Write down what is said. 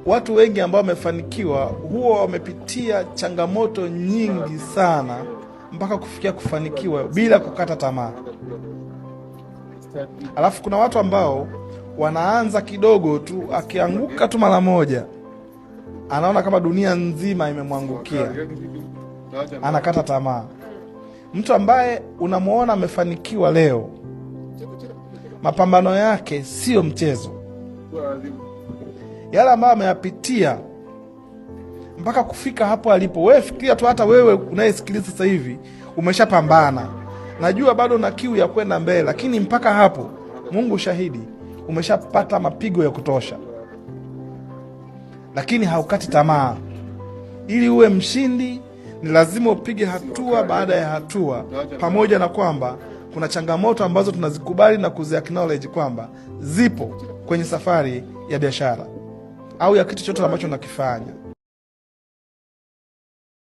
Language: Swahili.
Watu wengi ambao wamefanikiwa huwa wamepitia changamoto nyingi sana mpaka kufikia kufanikiwa bila kukata tamaa. Alafu kuna watu ambao wanaanza kidogo tu, akianguka tu mara moja anaona kama dunia nzima imemwangukia, anakata tamaa. Mtu ambaye unamwona amefanikiwa leo, mapambano yake siyo mchezo. Yale ambayo ameyapitia mpaka kufika hapo alipo. Wewe fikiria tu, hata wewe unayesikiliza sasa hivi umeshapambana, najua bado na kiu ya kwenda mbele, lakini mpaka hapo, Mungu shahidi, umeshapata mapigo ya kutosha, lakini haukati tamaa. Ili uwe mshindi, ni lazima upige hatua baada ya hatua, pamoja na kwamba kuna changamoto ambazo tunazikubali na kuzi acknowledge kwamba zipo kwenye safari ya biashara au ya kitu chochote ambacho unakifanya.